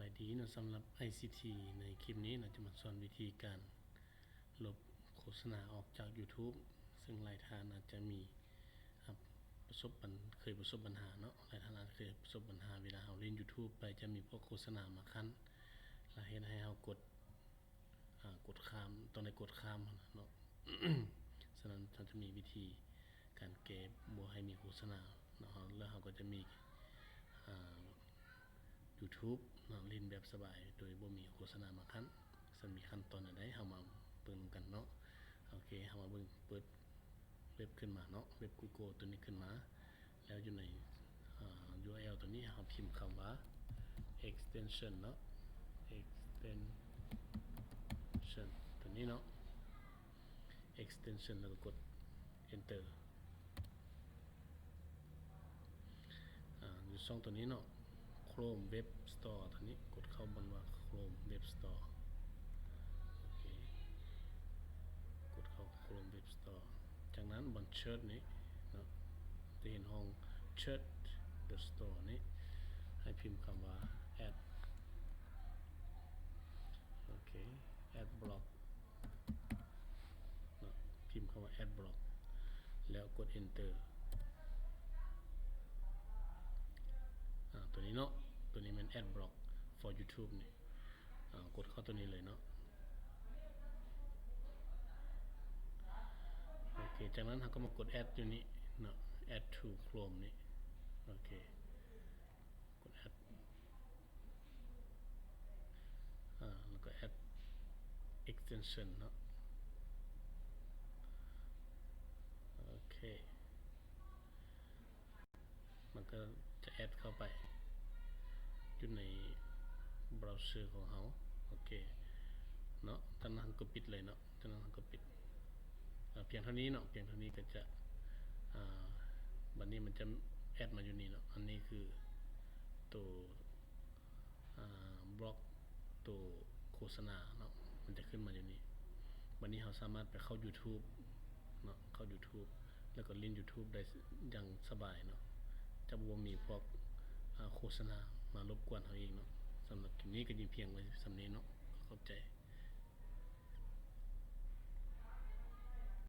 ສະບາຍດີເນາະ ສຳລັບ ໄອຊີທີ ໃນຄລິບນີ້ເນາະ ຈະມາສອນວິທີການລົບໂຄສະນາອອກຈາກ YouTube ເຊິ່ງຫຼາຍທ່ານອາດຈະມີ ອາ ປະສົບບັນ ເຄີຍປະສົບບັນຫາເນາະ ຫຼາຍທ່ານອາດເຄີຍປະສົບບັນຫາ ເວລາເຮົາຫຼິ້ນ YouTube ໄປ ຈະມີພວກໂຄສະນາມາຂັດ ແລະ ເຮັດໃຫ້ເຮົາກົດ ອາ ກົດຂ້າມ ຕ້ອງໄດ້ກົດຂ້າມຫັ້ນນະເນາະ. ສະນັ້ນ ເຮົາຈະມີວິທີການແກ້ບໍ່ໃຫ້ມີໂຄສະນາເນາະ ແລ້ວເຮົາກໍຈະມີ ອາ YouTube ເນາະ ຫຼິ້ນແບບສະບາຍໂດຍບໍ່ມີໂຄສະນາມາຂັດ. ສະນັ້ນມີຂັ້ນຕອນແນວໃດ ເຮົາມາເບິ່ງນຳກັນເນາະ. ໂອເຄ ເຮົາມາເບິ່ງ ເປີດເວັບຂຶ້ນມາເນາະ ເວັບ Google ຕົວນີ້ຂຶ້ນມາ ແລ້ວຢູ່ໃນ ອາ ຢູເອັນແອລ ຕົວນີ້ ເຮົາພິມຄຳວ່າ extension ເນາະ extension ຕົວນີ້ເນາະ extension ແລ້ວກໍກົດ enter. ອາ ຢູ່ຊ່ອງຕົວນີ້ເນາະ Chrome Web Store ຕົວນີ້ ກົດເຂົ້າບ່ອນວ່າ Chrome Web Store. ໂອເຄ ກົດເຂົ້າ Chrome Web Store. ຈາກນັ້ນບ່ອນ Search ນີ້ເນາະ ຈະເຫັນຫ້ອງ Search the Store ນີ້ ໃຫ້ພິມຄຳວ່າ Ad ໂອເຄ Adblock ເນາະ ພິມຄຳວ່າ Adblock ແລ້ວກົດ Enter. ອາ ຕົວນີ້ເນາະ ຕົວນີ້ແມ່ນ Adblock for YouTube ນີ້ ອາ ກົດເຂົ້າຕົວນີ້ເລີຍເນາະ. ໂອເຄ ຈາກນັ້ນເຮົາກໍມາກົດ Add ຢູ່ນີ້ເນາະ Add to Chrome ນີ້. ໂອເຄ ກົດ Add ອາ ແລ້ວກໍ Add extension ເນາະ. ໂອເຄ ມັນກໍຈະ add ເຂົ້າໄປຢູ່ໃນ browser ຂອງເຮົາ. ໂອເຄເນາະ ຈາກນັ້ນເຮົາກໍປິດເລີຍເນາະ ຈາກນັ້ນເຮົາກໍປິດ. ອາ ພຽງເທົ່ານີ້ເນາະ ພຽງເທົ່ານີ້ກໍຈະ ອາ ບັດນີ້ມັນຈະ add ມາຢູ່ນີ້ເນາະ. ອັນນີ້ຄືໂຕ ອາ ບລັອກໂຕໂຄສະນາເນາະ ມັນຈະຂຶ້ນມາຢູ່ນີ້. ບັດນີ້ເຮົາສາມາດໄປເຂົ້າ YouTube ເນາະ ເຂົ້າ YouTube ແລ້ວກໍຫຼິ້ນ YouTube ໄດ້ຢ່າງສະບາຍເນາະ ຈະບໍ່ມີພວກ ອາ ໂຄສະນາມາລົບກວນເຮົາອີກເນາະ. ສຳລັບຄລິບນີ້ກໍມີພຽງໄວ້ສ່ຳນີ້ເນາະ ຂອບໃຈ.